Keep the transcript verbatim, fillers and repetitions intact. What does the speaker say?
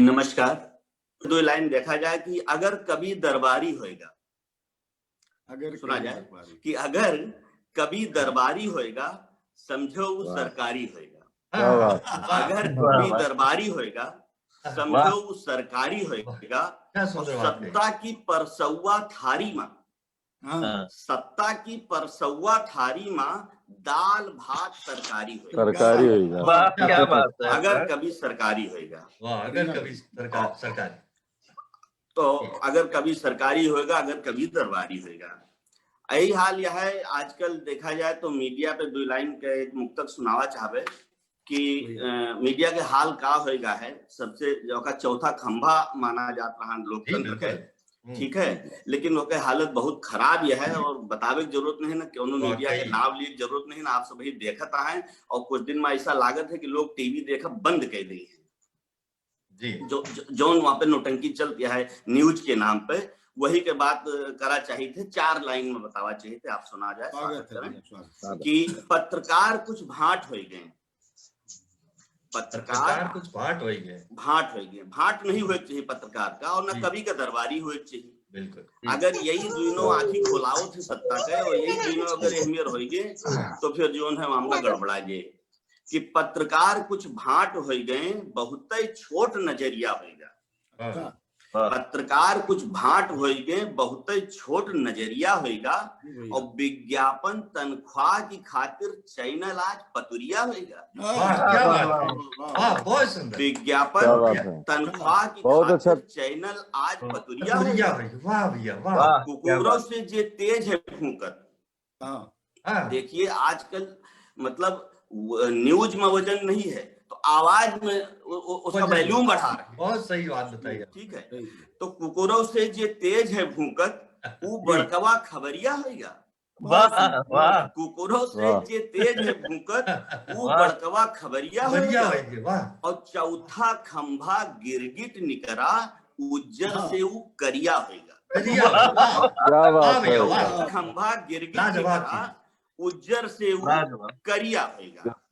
नमस्कार। दो लाइन देखा जाए कि अगर कभी दरबारी होएगा, अगर सुना कभी जाए दरबारी। कि अगर कभी दरबारी होएगा, समझो वो वाह। सरकारी होएगा। क्या बात है। अगर वाह, कभी वाह। दरबारी होएगा, समझो वाह। वो सरकारी होएगा। क्या और सुंदर बात कही। सत्ता की परसौआ थारी मा, हाँ। हाँ। सत्ता की परसौआ थारी मा दाल भात तरकारी होएगा। तरकारी होएगा। वाह, क्या बात है। अगर कभी सरकारी होएगा। वाह, अगर कभी सरकार, और सरकारी। तो अगर कभी सरकारी होएगा, अगर कभी दरबारी होएगा। यही हाल यह है, आजकल देखा जाए तो मीडिया पे दो लाइन के एक मुक्तक सुनावा चाहबे कि, जी। अ, मीडिया के हाल का होएगा है, सबसे जो का चौथा खंभा माना जात रहा लोकतंत्र जी, बिल्कुल। के, हम्म। ठीक है, लेकिन ओके हालत बहुत खराब यह है और बतावे के जरूरत नहीं ना, कोनो मीडिया के वाकई। नाम लिए के जरूरत नहीं ना, आप सभी देखत आए और कुछ दिन में ऐसा लागत है कि लोग टीवी देखा बंद कर दी है। जी। जो, जो, जौन वहाँ पे नौटंकी चलती है न्यूज के नाम पे, वही के बात, अ, करा चाहिए थे, चार लाइन में बतावा चाहिए थे, आप सुना जाए, स्वागत स्वागत है करें भैया, स्वागत। कि पत्रकार कुछ भांट हो गए, पत्रकार पत्रकार कुछ भांट हो गए। भांट हो गए, भांट नहीं होए के चाहिए पत्रकार का और ना जी। कवि का दरबारी होए के चाहिए। बिल्कुल। अगर यही दुइनों आँखी खोलाओ थे सत्ता के और यही दुइनों अगर अहमियत हो गए तो फिर जो है मामला गड़बड़ा गए। कि पत्रकार कुछ भांट होइ गए, बहुतै छोट नजरिया होइगा। हाँ। हाँ। पत्रकार कुछ भांट होइ गए, बहुतै छोट नजरिया होइगा। जी भैया। और विज्ञापन तनख्वाह की खातिर चैनल आज पतुरिया होइगा। वाह, क्या बात है। वाह, वाह। वाह, बहुत सुंदर। विज्ञापन क्या बात है। तनख्वाह की बहुत खातिर अच्छा। चैनल आज हाँ। पतुरिया पतुरिया होइगा। होइगा। वाह भैया, वाह। वाह, क्या कुकुरों बात। से जे तेज है फूंकत, हाँ। हाँ। देखिए, आजकल मतलब व-, न्यूज में वजन नहीं है, तो आवाज में उ-, उ-, उसका वजन। वॉल्यूम बढ़ा रहे हैं। बहुत सही बात बताई आप। ठीक है, सही। तो कुकुरों से जे तेज है भूंकत, उ जी। बड़कवा खबरिया होइगा। वाह, वाह। कुकुरों से वाह। जे तेज है भूंकत, उ वाह। बड़कवा खबरिया खबरिया होइगा। होइगा, वाह। और चौथा खंभा गिरगिट निकरा, उज्जर हाँ। से उ करिया होइगा। करिया, वाह। क्या बात वाह भैया, है। वाह। खंभा गिरगिट लाजवाब निकरा, चीज। उज्जर से उ लाजवाब। करिया होइगा।